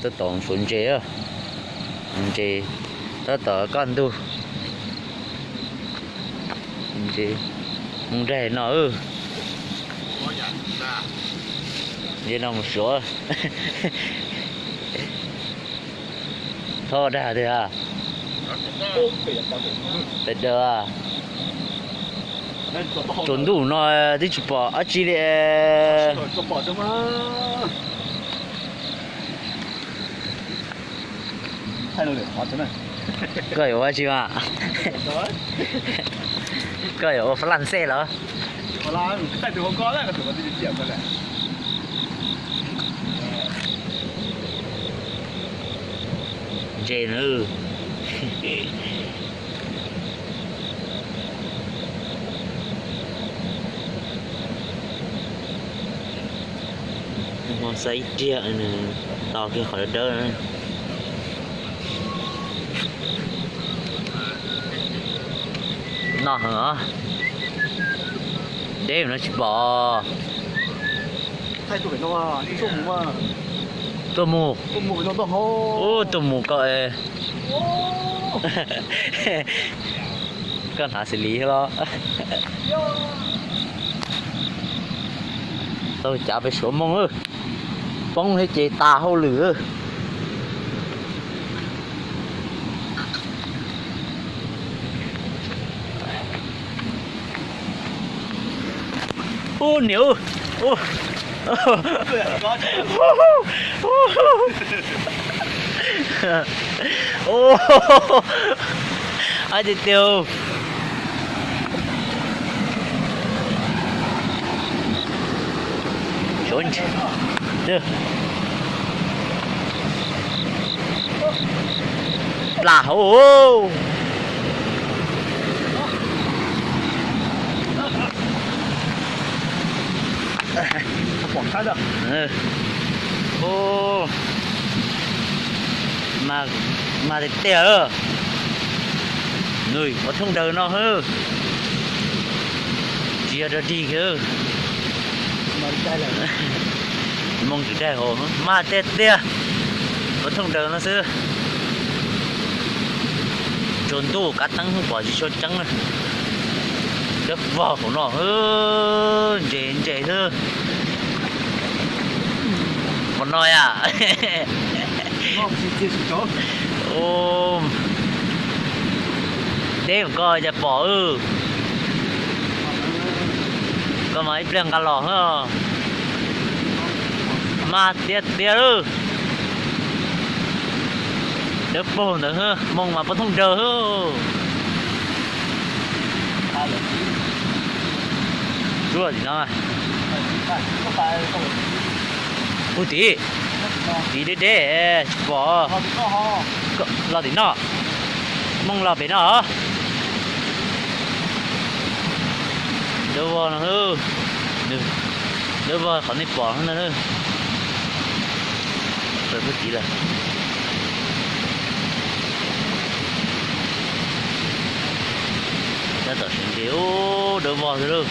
Tab tom suav ntses, ntses tab tom kaj ntug, ntses mus daig no. Ntses no mus suav. Thov dag tiag. Pem daws. Tsaus ntuj no twb tsis pom dab tsi li. Koj yuav ua dab tsi mas? Koj yuav ua Fab Laj Xej los? Ntses na. Hmo xav ib riag, tos kiag qhov dawb dawb. Noj heev os. Deb no tsis pom. Tuaj mus. Ub, tuaj mus koj. Koj hnav xws li los. Tau cav pem Suav Mooj, poob thiab ces tas hauj lwm. Ub niam, ub, ab tiag tiag. Plam hauv. Mas tiag tiag. Nws ua thooj daws no, tsis yog dog dig. Moo tsis daig hauv, mas tiag tiag. Ua thooj daws no xwb. Tsaus ntuj kav teeb pom tsis tshua tseeb na. Dawb vog hauv no, ntses ntses xwb. Qhov no yom. Deb koj cas pom. Koj mas ib pliag nqa los. Mas tiag tiag lawm. Dawb paug ntawd, moo mas poob thooj daws. Rub tim no. Ub, tim, tim deb deb tsis pom. Los tim no. Moo los pem no. Dawb vog no, dawb vog qhov nej pom no. Tab tom sawv ntses, ub, dawb vog xwb lauj.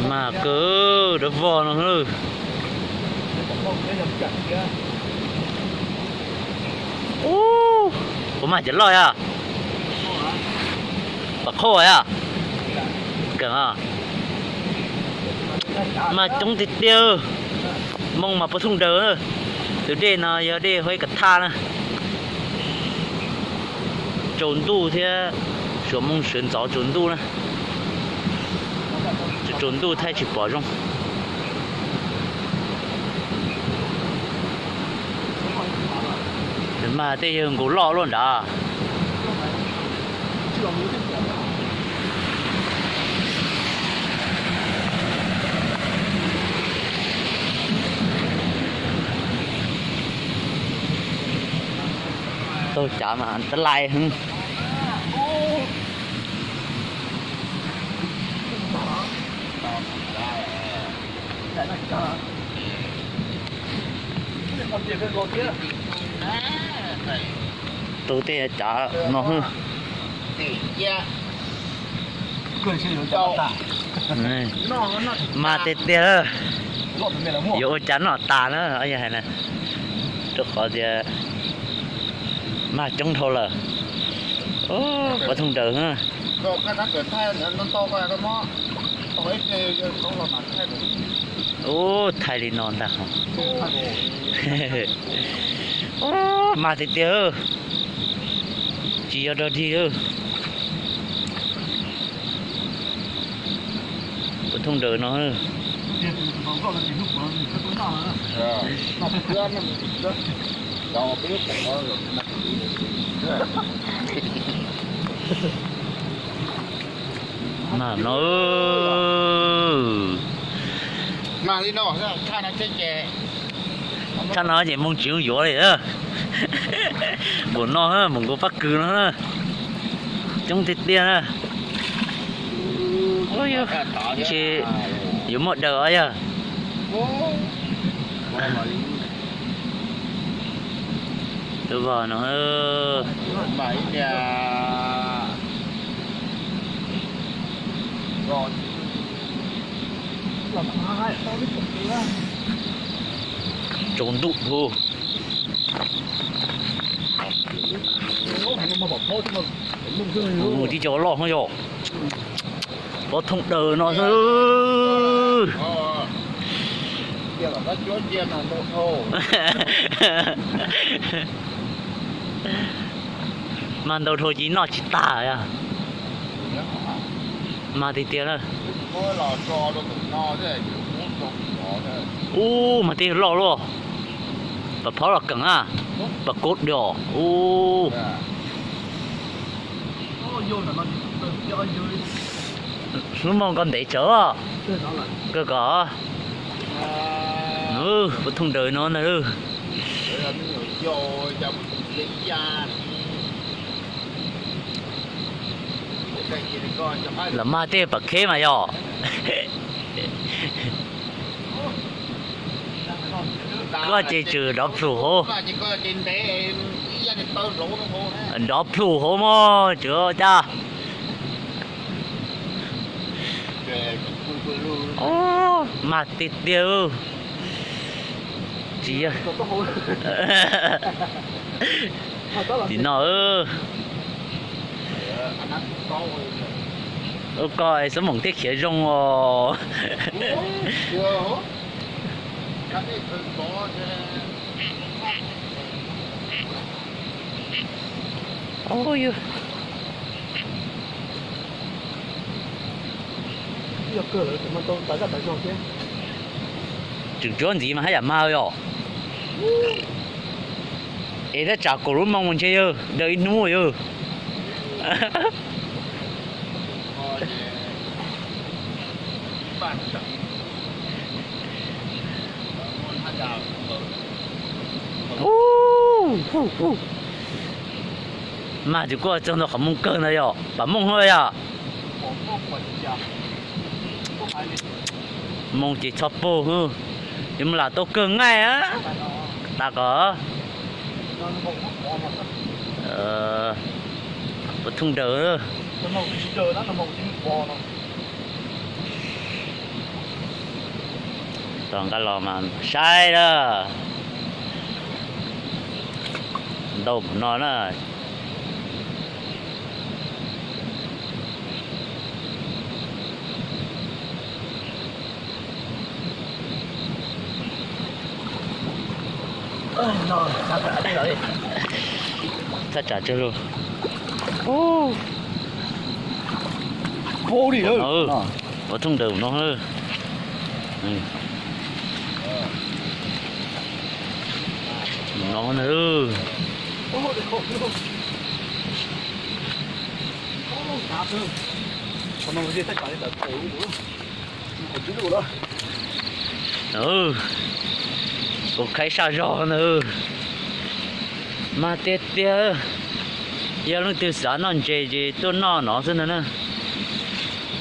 Mas kawg dawb vog no. Ub, puas mag cov loj yom? Pom qhauj yom? Keem, mas coob tiag tiag. Moo mas poob thooj daws. Tus dej no yog dej Huaib Kav Thaj na. Tsaus ntuj thiab, Suav Mooj sawv ntxov tsaus ntuj na. Tsaus ntuj thiaj tsis pom zoo. Mas tej yawg nkaus loj luaj nrad. Tau cav mas tab lais. Tu tej cav no xwb. Mas tiag tiag, yuav ua cas noj tas na, yog hais na, rau qhov tias mag coob dhau lawm. Pov thooj daws. Ub, thaij li no ntag. Ub, mag tiag tiag, tsis yog dog dig. Pov thooj daws no. Mag no, tshaj no ces moo tsis yuav li. Npaum no, npaum nkaus pab kws no na. Coob tiag tiag na. Ces yuav muaj daws os yog. Tus vog no. Tsaus ntuj hu. Mus tib co loj no yog. Pov thooj daws no xwb. Mag ntau dhau ces noj tsis tag. Mag tiag tiag na. Ub, mag tib loj luaj. Pas phaub los keem a. Pas kub diam ub. Hnub moog koj ntev tsawv kawg kom. Pov thooj daws no ntag. Los mag tej pas kheb mas yog. Koj ces tsum dov plhum hauv. Dov plhum hauv mog, tsum cas. Mag tiag tiag. Tsis yog. Tim no. Ua koj es xub moom thiaj khiav zoo os. Tseem tsuav ntxiv mas haj yam mag yom. Es tab tsam kaum lub moos ntshe yog daws ib hnub yog. Mag tus kuj txog ntawm qhov moos kawg ntawd yog pam mooj hab yog. Moos ces txhob paug, yuav mus lam tau kawg nqaij. Tas kom pov thooj daws. Tos nqaj los mas saib lawm. Ntau no na. Thaj tsam tsawg lug. Pov thooj daws no. No na. Kuv khaib saj zog na. Mag tiag tiag. Yog leej twg xav noj ntses ces tuaj noj no xwb ntag na.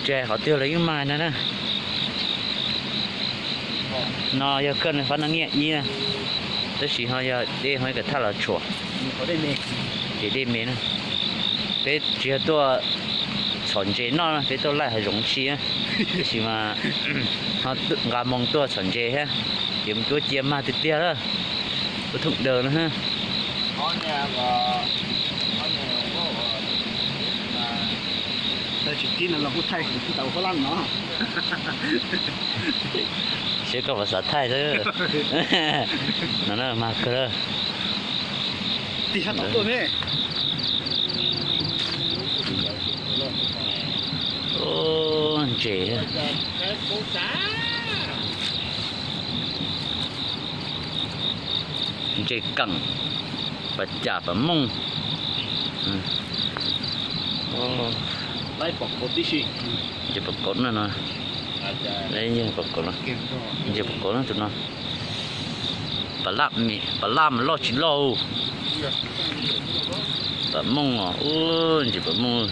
Ntses qhov twg los yeej mag ntag na. No yog koj fab naj nyiaj ib na, tab sis ho yog dej ho ib kas thaj los tshuam, ces dej me na. Peb tsis yog tuaj txhom ntses noj, peb tuaj laij hav zoov si, tab sis mas ho nqa moo tuaj txhom ntses thiab, ces mus cuab cia mag tiag tiag lawm, ua thooj daws no. Tsis kib no los kuj thaij kuv tsis tau huab laj no. Seb koj puas xav thaij xwb. No na, mag kawg. Tig sab tom tuaj ne. Ntses, ntses keem, pas cam pas mooj. Ntses pom kauv no no, ntses pom kauv no, ntses pom kauv no tus no. Pas laj mas loj tsis loj. Pas mooj os, ub, ntses pas mooj.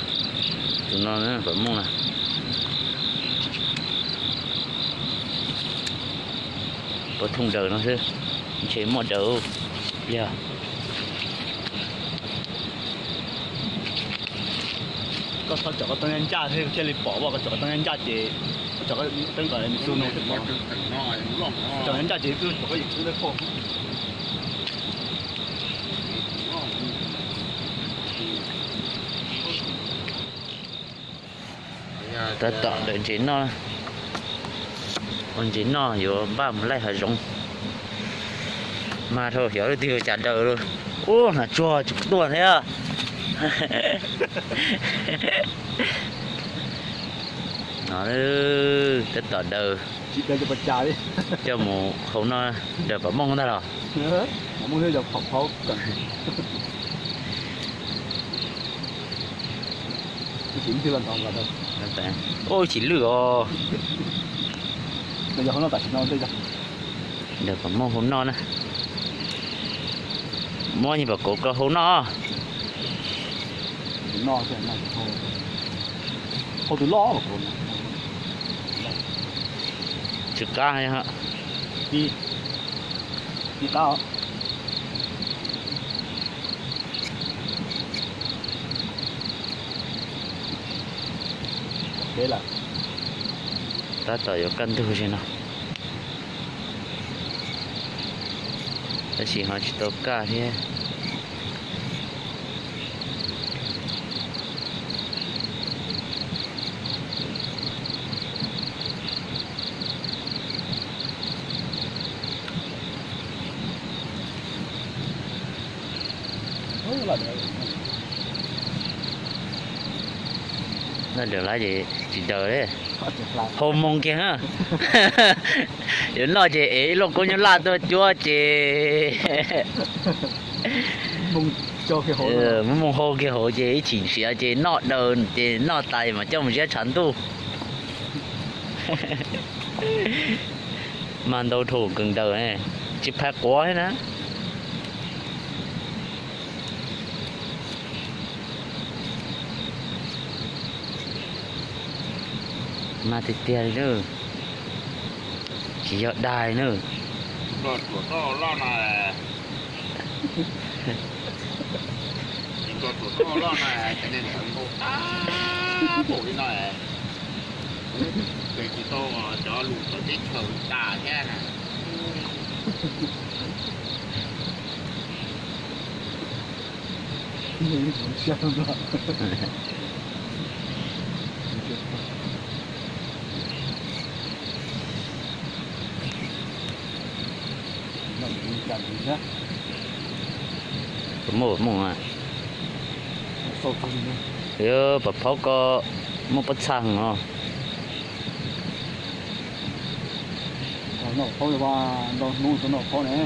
Tus no pas mooj na. Puas thooj daws no xwb, ntshe muaj daws yog. Koj txhob cov koj toob ncaj ncaj thiaj li pom, koj cov koj toob ncaj ncaj ces koj cov koj teeb kom nws xu no, cov ncaj ncaj ces twb cov koj yeej xub dawb paug. Tab tom daws ntses noj, ua ntses noj yuav npaj mus laij hav zoov. Mas dhau xyov leej twg yuav cas daws lawm. Ub, hnav tsuag tsis tuaj thiab. No, tab tom daws, coj mus hau noj, daws pam mooj ntag los. Ub, ib chim lwj os. Daws pam mooj hau noj na. Muab nyuag pam kauv ko hau noj. Tsw qab, qab. Tab tom yuav kaj ntug li no, tab sis ho tsis tau kaj thiab. Laj daws lawm ces tsis daws li. Hau moo kiag na. Yuav noj ces ev ib lub khaub nyuj laj tuaj cuab ces muab moo hau kiag hauv ces ib chim nrhiav ces noj daws ces noj tas mas coj mus ziab tshav ntuj. Mas ntau dhau kawg nkaus, tsis phais quav thiab na. Mas tiag tiag li na, tsis yog dag li na. Tsis tau cov lus teb chaws tas thiab na. Puas muaj pam mooj? Yog pam phaub ko muaj pob txha heev os. Noj phaub, ntau hnub tau noj phaub ne.